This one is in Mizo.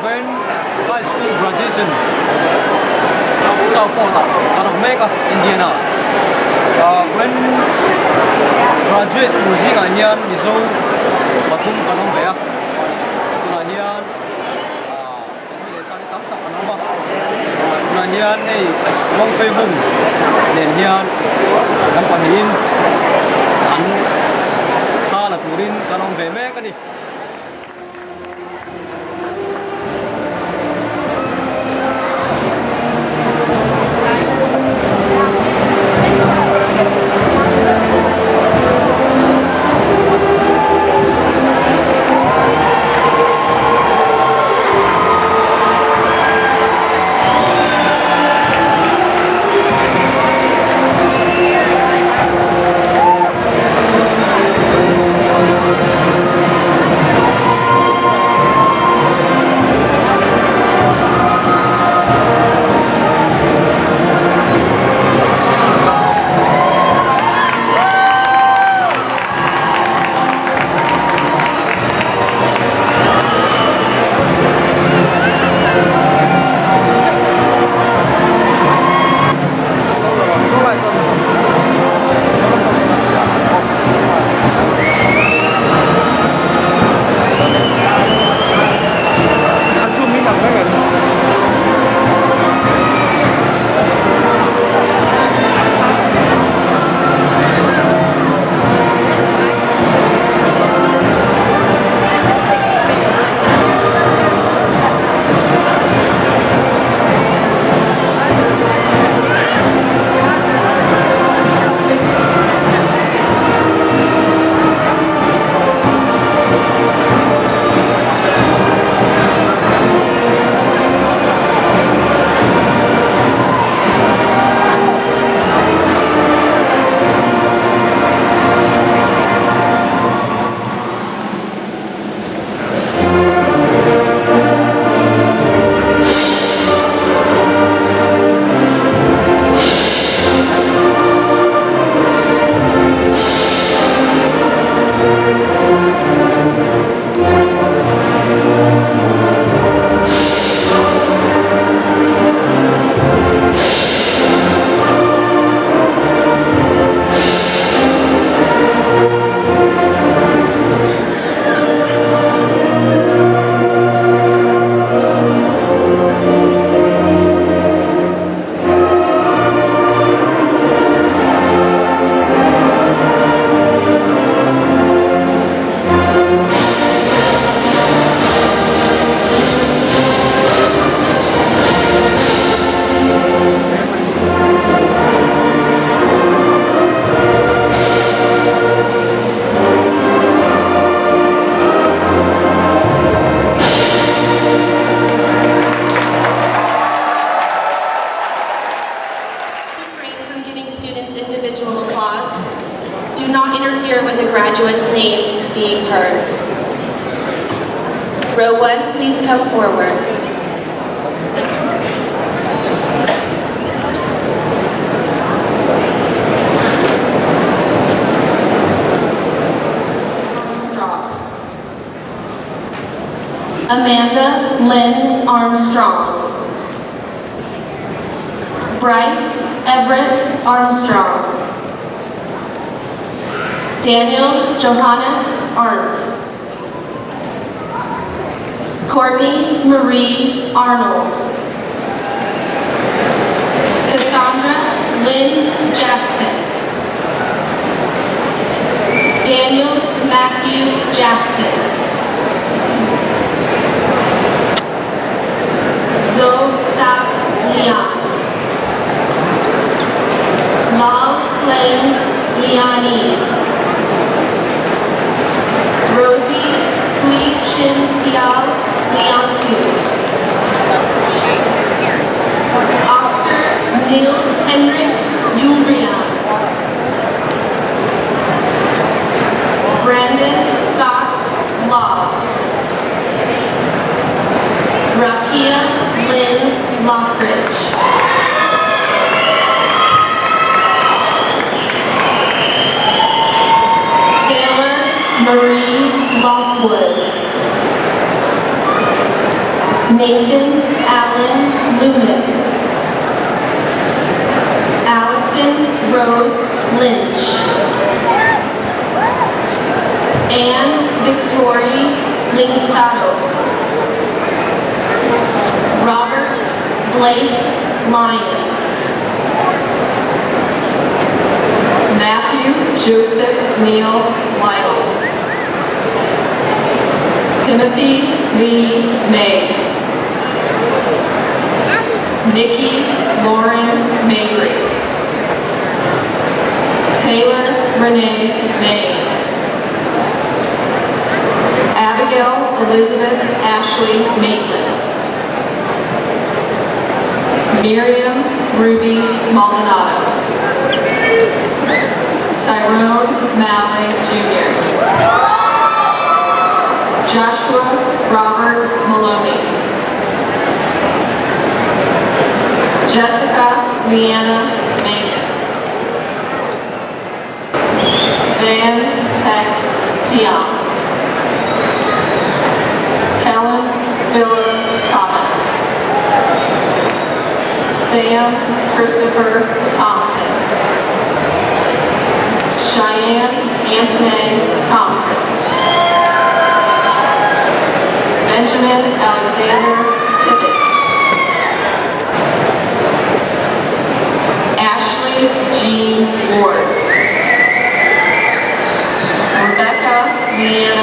Vawiin High School Graduation Southport ah kan awm mek a Indiana ah vawiin graduate tur zingah hian Mizo pathum kan awm ve a tunah hian ah kan mi leh sa te tam tak an awm a tunah hian hei Wangfei hung nen hian kan pahnihin an thla la turin kan awm ve mek a ni. Refrain from giving students individual applause. Do not interfere with a graduate's name being heard. Row 1, please come forward. Amanda Lynn Armstrong. Bryce Everett Armstrong. Daniel Johannes Arndt. Courtney Marie Arnold. Cassandra Lynn Jackson. Daniel Matthew Jackson. Zo Sap Leon. Lal Kling Liani. Rosie Sui Chin Tiao Leontu. Oscar Niels Henrik Jungrian. Brandon Scott Law. Rakia Lynn Lockridge. Taylor Marie Lockwood. Nathan Allen Loomis. Allison Rose Lynch. Anne Victory Lingstados. Robert Blake Lyons. Matthew Joseph Neil Lytle. Timothy Lee May. Nikki Lauren Mabry. Taylor Renee May. Abigail Elizabeth Ashley Maitland. Miriam Ruby Maldonado. Tyrone Mallory Jr. Joshua Robert Maloney. Jessica Leanna Mangus. Van Peck Tian. Kellen Philip Thomas. Sam Christopher Thompson. Cheyenne Antoine Thompson. Benjamin Alexander Tibbetts. Ashley Jean Ward. Rebecca Leanna